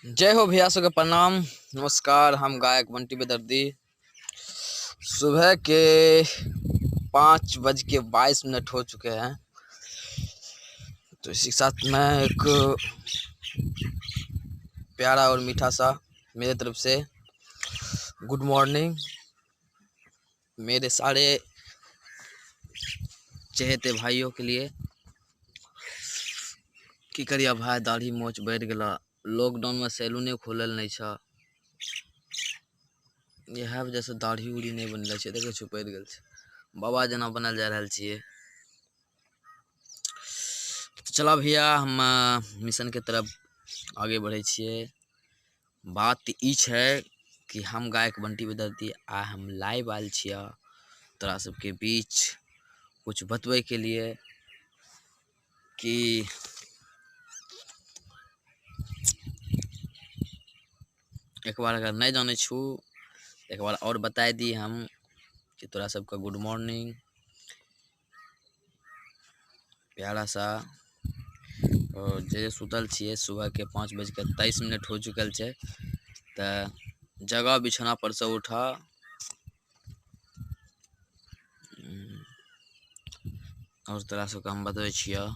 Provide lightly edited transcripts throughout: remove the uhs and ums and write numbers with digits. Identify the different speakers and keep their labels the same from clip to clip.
Speaker 1: जय हो भैया सबके प्रणाम नमस्कार। हम गायक बंटी बेदर्दी। सुबह के 5:22 हो चुके हैं, तो इसी के साथ मैं एक प्यारा और मीठा सा मेरे तरफ से गुड मॉर्निंग मेरे सारे चहेते भाइयों के लिए। की करिया भाई, दाढ़ी मोछ बढ़ि गेला, लॉकडाउन में सैलूने खोलल नहीं छ, इएह वजह से दाढ़ी उड़ी नहीं बनल छै। देखै छियै बढ़ि गेल छै, बाबा जेना बनल जा रहल छियै। तो चला भैया, हम मिशन के तरफ आगे बढ़ै छियै। बात ई छै कि हम गायक बंटी बेदर्दी आ हम लाइव आयल छियै तोरा सबके बीच कुछ बतबै के लिए कि एक बार अगर नहीं जानै छु एक बार और बताय दी हम कि तोरा सबके गुड मॉर्निंग प्यारा सा। और जे सुतल छियै, सुबह के 5:23 हो चुकल छै, तऽ जगह बिछौना पर से उठा और तोरा सबके हम बतबै छियै।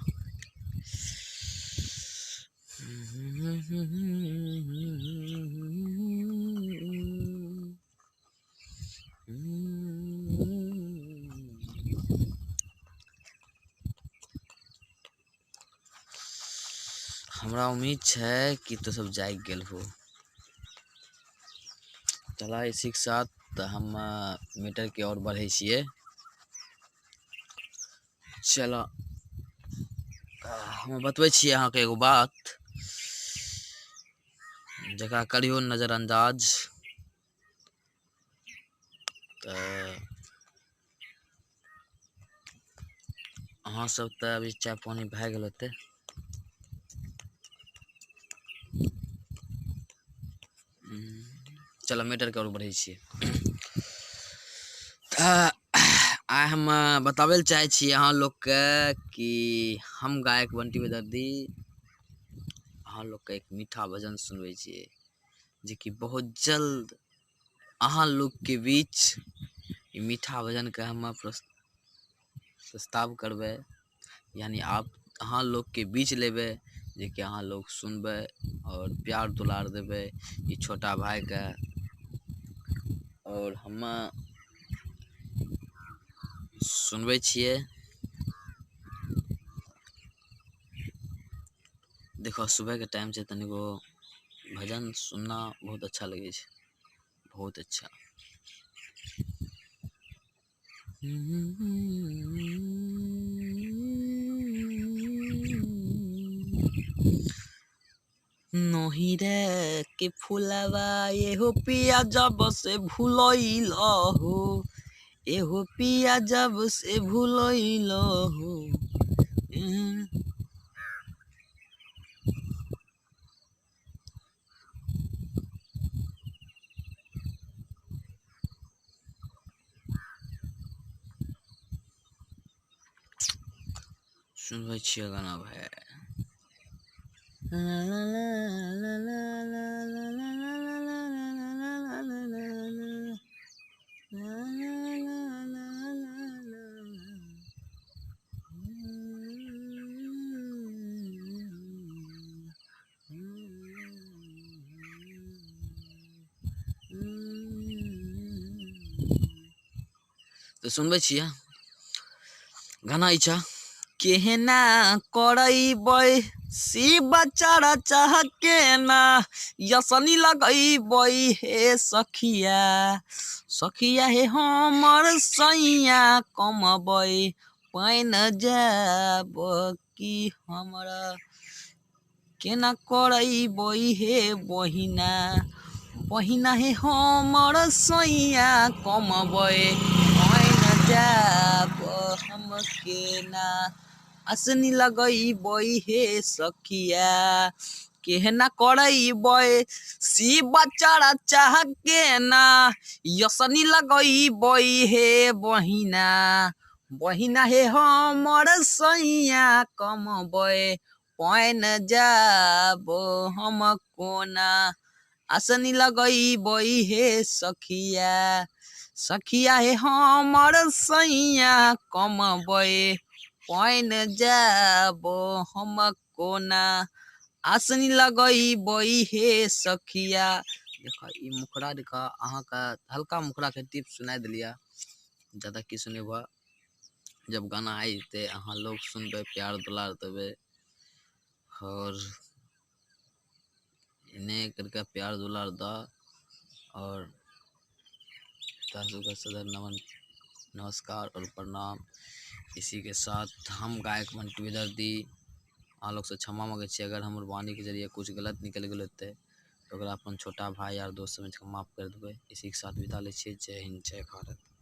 Speaker 1: हमरा उम्मीद छै कि तो सब जागि गेल हो। चला इसी के साथ हम मीटर के ओर बढ़ै छियै। चला हम बतबै छियै अहाँके एगो बात जकरा करियो नजरअंदाज। तऽ अहाँ सब तऽ अभी चाय पानी भए गेल होतै। चलो मीटर के ओर बढ़ै छियै। तऽ आइ हम बताबै लए चाहै छी अहाँ लोकके कि हम गायक बंटी बेदर्दी अहाँ लोकके एक मीठा भजन सुनबै छियै, जेकि बहुत जल्द अहाँ लोकके बीच ई मीठा भजनके हम प्रस्ताव करबै, यानी आप अहाँ लोकके बीच लेबै, जेकि अहाँ लोग सुनबै और प्यार दुलार देबै ई छोटा भाईके। और हम सुनबै छियै। देखो सुबह के टाइम छै, तनिको भजन सुनना बहुत अच्छा लगै छै, बहुत अच्छा। नहिरे के फुलवा एहो पिया जब से भुलैल हो, एहो पिया जब से भुलैल हो। सुनबै छियै गाना भाई। तो सुनबै छियै गाना इच्छा केहना करैबै शिव चर्चा केना यसनी लगैबै हे सखिया, सखिया हे हमर सैया कमबै पानि जाब की हमरा केना करैबै हे बहिना, बहिना हे हमर सैया कमबै पानि जाब हम केना असनी लगैबै हे सखिया, केहना करैबै शिव चर्चा केना यसनी लगैबै हे बहिना, बहिना हे हमर सैया कमबै पानि जाबो हम कोना आसनी लगैबै हे सखिया। सखिया हे हमर सैया कमबै पानि जाबो हम कोना आसनी लगैबै हे सखिया। देखऽ ई मुखड़ा देखऽ, अहाँके हल्का मुखड़ाके टिप्स सुना देलियै, ज़्यादा की सुनेबऽ। जब गाना आइ जेतै अहाँ लोग सुनबै, प्यार दुलार देबै और इन्हें करके प्यार दुलार द। और सबके सदर नमन नमस्कार और प्रणाम। इसी के साथ हम गायक मंटू बेदर्दी अहाँ लोगसँ क्षमा मांगै छी अगर हमर वाणीके जरिए कुछ गलत निकलि गेल होतै तऽ ओकरा अपन छोटा भाई आर दोस्त समझिके माफ कर देबै। इसी के साथ विदा लै छियै। जय हिन्द, जय भारत।